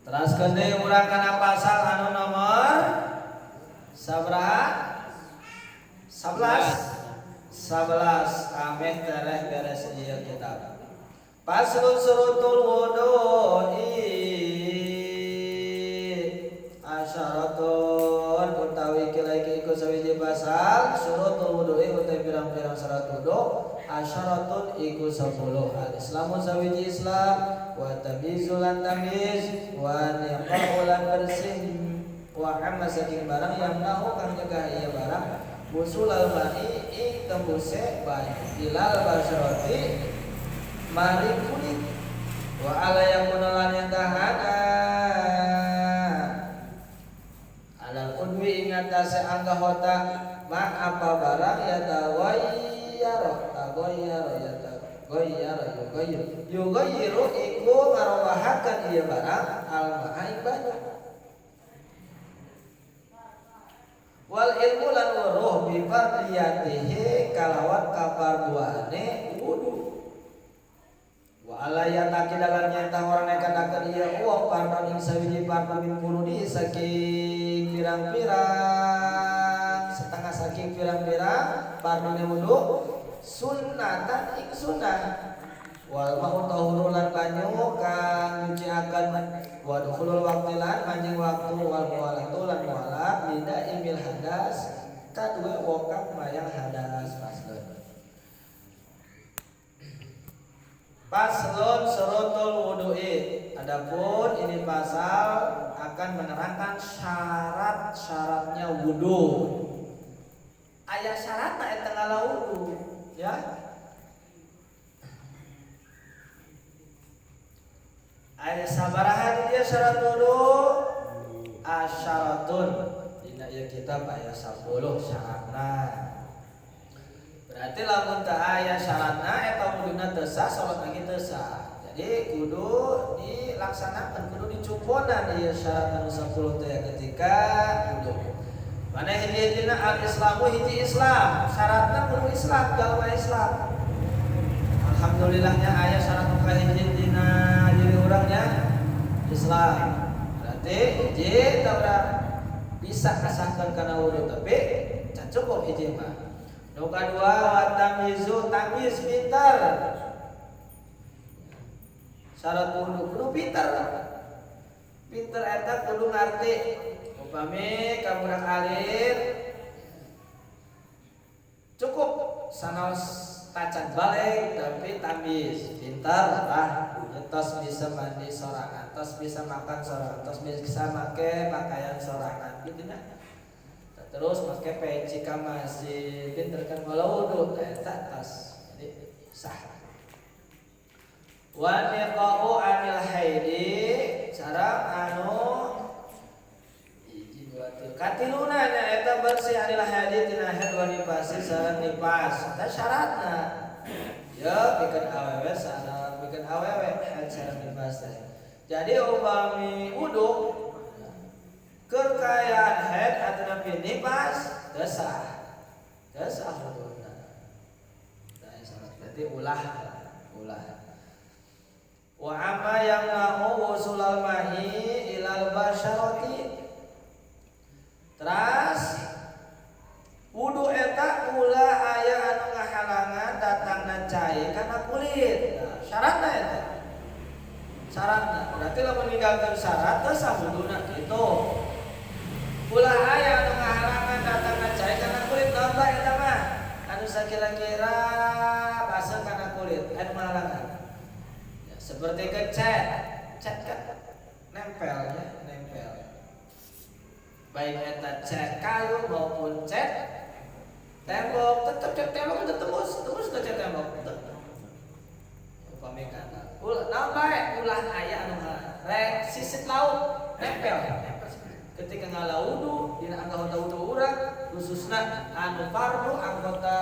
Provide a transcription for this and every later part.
Teraskeun deui urang kana pasal anu nomor sabaraha? 11. 11 ameh tereh beres ieu kitab. Faslun surutul wudu'i asyaratun utawi kilaiki iku sawiji pasal surutul wudu'i utawi pirang-pirang syarat wudu asyaratun iku 10. Al-Islamu sawiji Islam wa tamyizul lan tamyiz wa niqa'u lan bersih wa amma saking barang yang nahu kang nyegah ieu barang wusulal ma'i ing tembuse banyu ilal basyrati mari kulit wa ala yakuna lan yantahana alal udwi ing atase anggota ma apa barang ya tawayyaro tawayyaro ya tawayyaro yughayyiru yughayyiru iku ngarobahakeun ieu barang al ma'a ing banyu wal ilmu lan weruh bi fardiyatihi kalawan kaparduane wudu wa ala yataki dalam nyata orang nekadakeun ieu uang pardon ing sawiji pardon min furudi saking pirang-pirang setengah saking pirang-pirang pardone wudu sunnatan ing sunnah wal ma'u tahuru lan banyu kang nyuciakeun wa dukhulul waqti lan manjing waktu wal muwalatu lan muwalat lida imil hadas kadue wong kang mayang hadas. Faslun faslun surutul wudu'i. Adapun ini pasal akan menerangkan syarat-syaratnya wudu. Aya syaratna eta ngala wudu ya. Aya sabaraha dia syarat wudu? Asyaratun. Dina ieu kitab aya 10 syaratna. Berarti lamun teu aya syaratna eta wuduna teu sah, salat lagi teu sah. Jadi kudu dilaksanakan, kudu dicuponan ieu syarat anu 10 teh ketika wudu. Mana hiji-hijina al-Islamu hiji Islam, syaratna kudu Islam, jalma Islam. Alhamdulillahnya aya syarat nu kahiji dina diri urangnya Islam. Berarti hiji teh urang bisa kasahkeun kana wudu tapi can cukup hiji mah. Nu kadua wa tamyizu tamyiz pintar. Syarat wudu kudu pintar. Pintar eta kudu ngarti. Upami ka budak alit cukup sanaos tacan balik tapi tamyiz pintar lah, tos bisa mandi sorangan, tos bisa makan sorangan, tos bisa make pakaian sorangan gitu nah. Terus make peci ka masjid pinter kan walau wudu eta tos jadi sah. Wa niqa'u anil haidi sareng anu hiji dua tilu katiluna nya eta bersih anil haidi tina haid wa nifasi sareng nifas eta syaratna ya pikeun awewe sareng pikeun awewe haid sareng nifas teh. Jadi upami wudu keur kaayaan haid atanapi nifas teu sah. Teu sah wuduna. Tah syarat berarti ulah ulah. Wa amma yang mau wusulal ma'i ilal basyarati. Teras wudu eta ulah aya anu ngahalangan datangna cai kana kulit. Nah, syaratna eta. Syaratna berarti lamun ninggalkeun syarat teu sah wuduna kitu. Ulah aya anu ngahalangan datangna cai kana kulit naon bae eta mah anu sakira-kira baseuh kana kulit anu ngahalangan. Ya, seperti ke cat, cat kan nempelnya, nempel. Baik eta cat kayu maupun cat tembok, tetep cat tembok itu tembus ke cat tembok. Upami kana. Ulah naon bae ulah aya anu rek sisit lauk nempel. Ketika ngala wudu dina anggota wudu urang khususna anu fardu anggota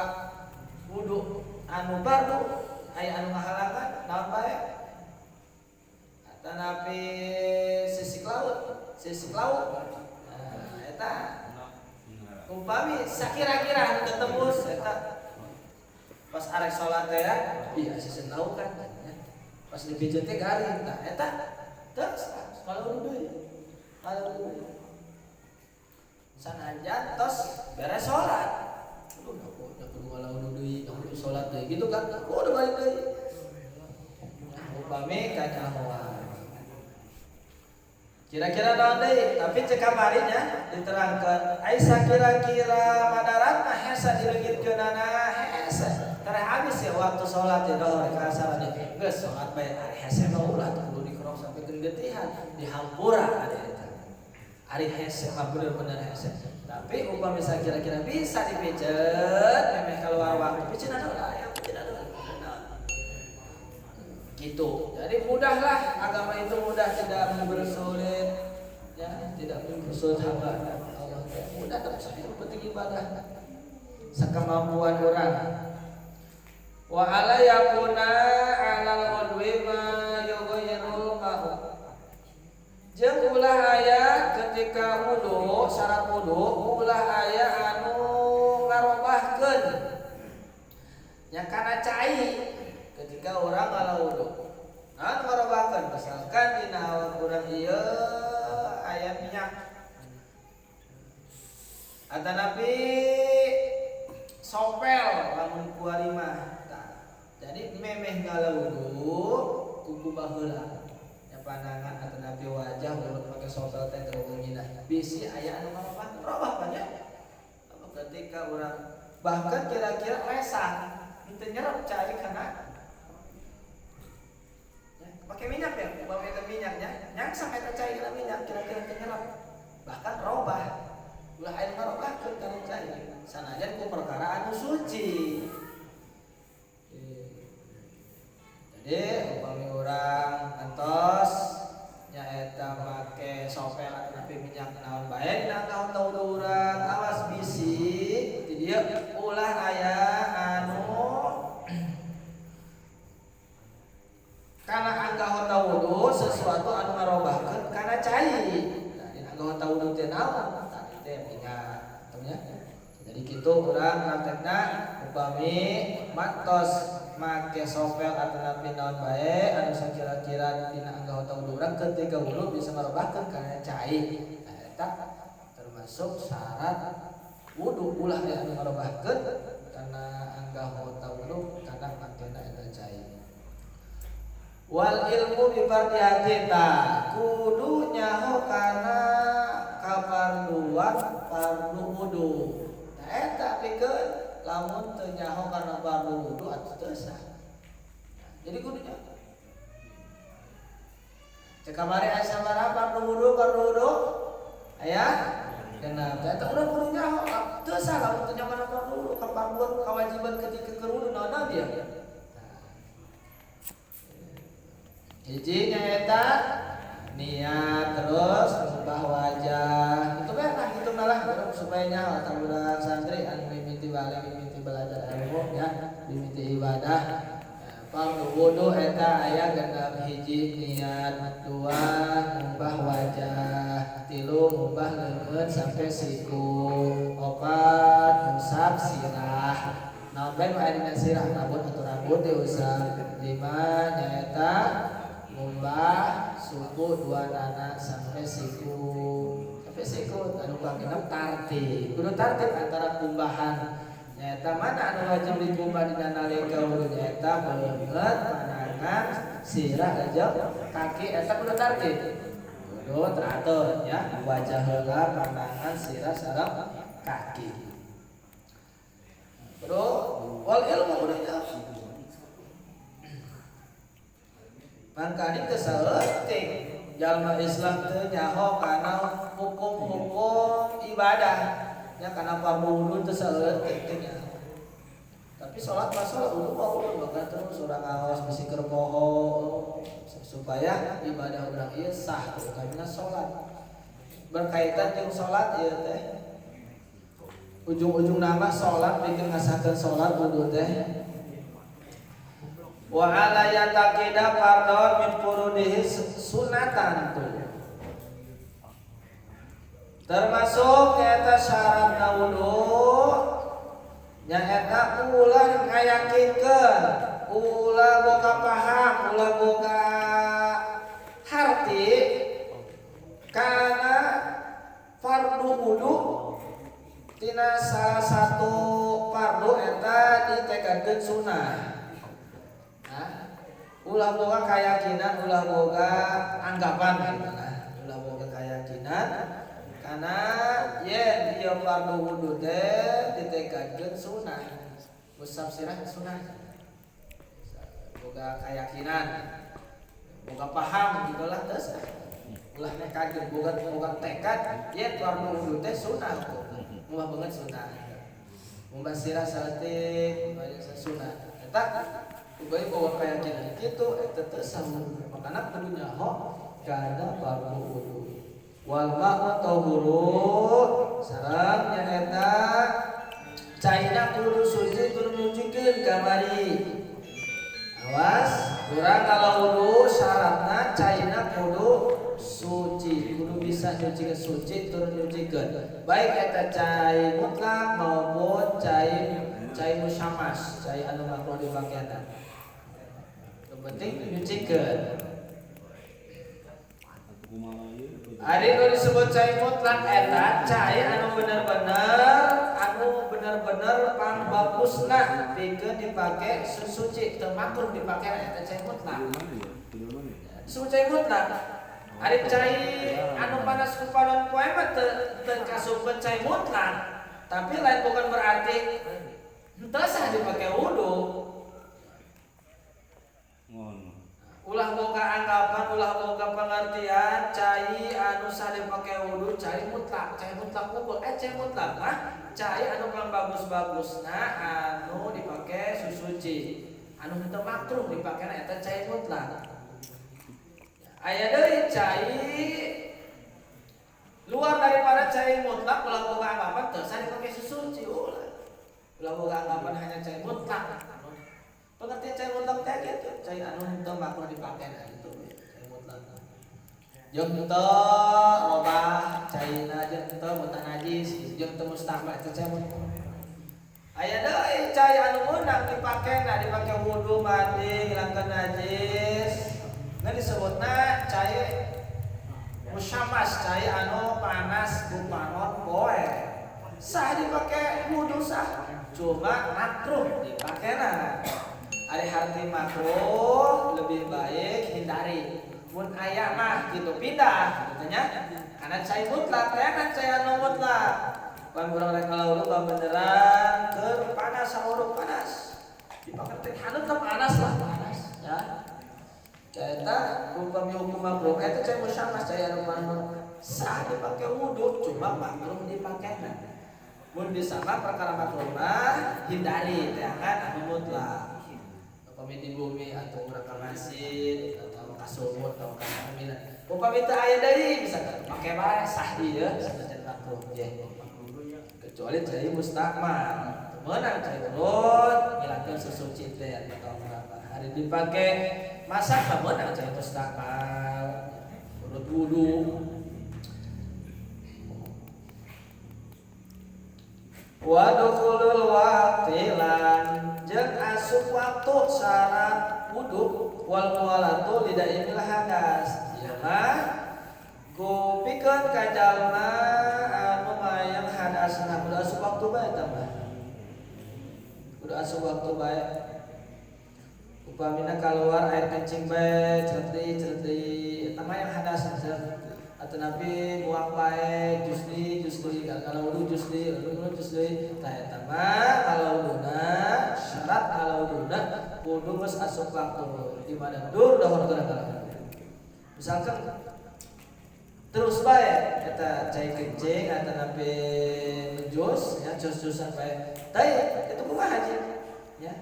wudu anu fardu aya anu ngahalangan naon bae atanapi sisik laut nah eta umpami sakira-kira anu ketembus eta pas arek salat teh ya iya sisik laut kan ya. Pas dipijet teh garing tah eta teu kalau wudu kalau sanajan tos beres salat aduh aku kudu ngala wudu deui aku kudu salat deui gitu kan oh udah balik deui upami kanyahoan kira-kira naon deui tapi cek kamarinya diterangkeun ai sakira-kira madaratna hese dileungitkeunana hese tara habis ya waktu salat ya dohor ka asar geus salat bae ari hese mah ulah kudu dikerok sampai getihan dihampura ari eta ari hese mah bener-bener hese tapi upami sakira-kira bisa dipijet memeh keluar waktu piceun adalah ya piceun adalah gitu. Jadi mudahlah agama itu mudah, tidak mempersulit ya, tidak mempersulit hamba Allah. Mudah terus yang penting ibadah sekemampuan orang. Wa ala yakuna alal udwi ma yughayyirul ma'u. Jeung ulah aya ketika wudu, syarat wudu ulah aya anu ngarobahkeun nya kana cai ketika orang ngala wudu. Nah, ngarobahkeun misalkan dina awak urang ieu aya minyak. Atanapi sopel lamun kuari mah. Jadi memeh ngala wudu kuku baheula. Nya pandangan atanapi wajah urut make sopel teh teu nginah. Bisi aya anu ngarobah, robah banyak. Ketika orang bahkan kira-kira resah henteu nyerep cai kana pakai minyak ya, upami eta minyaknya, nyangsang eta cai kana minyak kira-kira teu nyerap. Bahkan robah. Ulah aya ngarobahkeun kana cai. Sanajan ku perkara anu suci. Jadi upami urang entos nyaeta make sopel atanapi minyak naon bae dina anggota wudu urang awas bisi di dieu ulah aya anu kana anggota wudu sesuatu anu ngarobahkeun kana cai. Nah, dina anggota wudu teh naon? Tadi teh minyak, nya. Jadi kitu urang praktekna upami mantos make sopel atanapi naon bae anu sakira-kira dina anggota wudu urang ketika wudu bisa ngarobahkeun kana cai. Nah, eta termasuk syarat wudu ulah aya anu ngarobahkeun kana anggota wudu kana makena eta cai. Wal ilmu bi fardiyati ta kudu nyaho kana kaparduan fardu wudu. Nah eta pikeun lamun teu nyaho kana fardu wudu atuh teu sah. Jadi kudu nyaho. Cek kamari aya sabaraha fardu wudu aya genep. Eta urang kudu nyaho teu sah lamun teu nyaho kana fardu wudu, kaparduan kewajiban ketika keur wudu naon dia. Hiji nyaeta niat terus mengubah wajah. Itu kan nah hitung lah supaya nyaho tah urang santri anu mimiti balik mimiti belajar ilmu ya, mimiti ibadah. Fardu wudu eta aya genep hiji niat, dua ngubah wajah, tilu ngubah leungeun sampai siku, opat ngusap sirah. Naon bae nu aya dina sirah rambut atau rambut diusap. Lima nyaeta ngumbah suku dua nana sampai siku. Sampai siku anu panggilna tartib. Kudu tartib antara kumbahan. Nyaeta mana anu wajib dikumbah dina nalika wudu nyaeta beungeut, panangan, sirah jeung kaki eta kudu tartib. Kudu teratur ya, wajah heula, panangan, sirah sareng kaki. Bro, wal ilmu kudu nyaho. Mangkani kesaeutik jalma Islam teu nyaho kana hukum-hukum ibadah nya kana fardu wudu teu saeutik teh nya. Tapi salat mah salat wudu mah wudu bahkan terus urang ngaos bisi keur poho supaya ibadah urang ieu sah utamina salat. Berkaitan jeung salat ieu teh ujung-ujung nama salat bikin ngasahkeun salat wudu teh. Wa ala yataqida fardhon min furudihi sunatan tuh. Termasuk eta syarat wudu nyaeta ulah ngayakinkeun, ulah boga paham, ulah boga harti kana fardu wudu tina salah satu fardu eta ditekadkeun sunah. Nah, ulah boga keyakinan, ulah boga anggapan gitu nah. Ulah boga keyakinan karena yen ieu fardu wudu teh ditekadkeun sunah. Usap sirah sunah. Boga keyakinan, boga paham gitulah geus. Ulah nekadkeun boga boga tekad yen fardu wudu teh sunah. Mubah banget sunah. Mubah sirah saeutik sunah. Eta ubai bawa keyakinan kitu eta teu sah. Makana kudu nyaho kana fardu wudu. Wal ma'u tahuru sareng nyaeta caina kudu suci tur nyucikeun kamari. Awas, urang kalau wudu syaratna caina kudu suci, kudu bisa nyucikeun suci tur nyucikeun. Baik eta cai mutlak maupun cai cai musyamas, cai anu makruh dipakeana. Yang penting nyucikeun. Ari nu disebut cai mutlak eta cai anu bener-bener pangbagusna pikeun dipake susuci teu makruh dipake eta cai mutlak. Disebut cai mutlak. Ari cai anu panas ku panon poe mah teu kasupkeun cai mutlak, tapi lain bukan berarti henteu sah dipake wudu. Ulah boga anggapan, ulah boga pengertian cai anu sah dipake wudu cai mutlak unggul. Cai mutlak mah cai anu paling bagus-bagusna anu dipake susuci, anu henteu makruh dipakena eta cai mutlak. Aya deui cai luar daripada cai mutlak, ulah boga anggapan teu sah dipake susuci ulah. Ulah boga anggapan hanya cai mutlak. Pengertian cai mutlak teh gitu, cai anu henteu makruh dipake nah itu cai mutlak. Jeung henteu robah caina jeung henteu mutanajis jeung henteu mustahmal eta cai mutlak. Aya deui cai anu meunang dipake nah dipake wudu mandi ngilangkeun najis. Nah disebutna cai musyamas, cai anu panas ku panon poe. Sah dipake wudu sah, cuma makruh dipakena. Ari harti makruh lebih baik hindari. Mun aya mah gitu pindah gitu nya. Karena cai mutlak, karena cai anu mutlak. Pan urang rek ngalaulu beneran keur panas sauruk panas. Dipake teh haneut panas lah panas ya. Eta upami hukum makruh eta cai musyamas cai anu sah dipake wudu cuma makruh dipakena. Mun disama perkara makruh mah hindari teh kan anu mutlak. Upami di bumi atau urang ka masjid atau ka sumur atau ka aminan. Upami teu aya deui bisa pake bae sah ieu sanajan makruh ye. Kecuali cai mustakmal. Teu meunang cai urut ngilangkeun susuci teh atau apa. Hari dipake masak teu meunang cai mustakmal. Urut wudu. Wa dukhulul waqti lan jeung asup waktu syarat wudu wal muwalatu lidaimil hadas. Ieu mah ku pikeun ka jalma anu mayang hadasna kudu asup waktu bae eta mah. Kudu asup waktu bae. Upamina kaluar air kencing bae cereti-cereti eta mah yang hadas atau nabi buang bae jusli jusli kalau wudu jusli wudu jusli tah eta mah kalau wuduna syarat kalau wuduna kudu geus asup waktu di mana dur dahor kana. Misalkan Terus bae eta cai kencing atau napi nujus ya, jus-jusan bae. Tah, itu kumaha haji ya?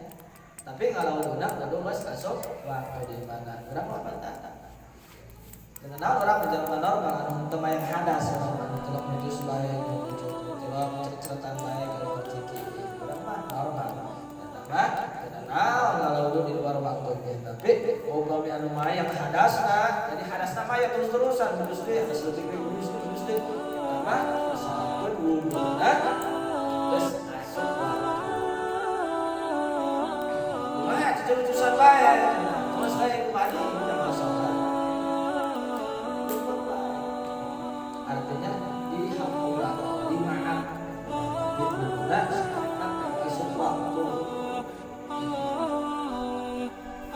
Tapi kalau wuduna kudu geus asup waktu. Di mana urang mah patah dengan naon? Urang menjelma normal anu henteu mayang hadas, anu telok nujus bae, telok cercetan bae. Kalau ciki urang mah normal, eta mah dengan naon kalau wudu di luar waktu ge. Tapi upami anu mayang hadasna, jadi hadasna mah ya terus-terusan, terus deui hadas leutik deui, terus terus deui, eta mah misalkan wuduna geus asup waktu. Kumaha cucu-cucusan bae terus bae, kumaha?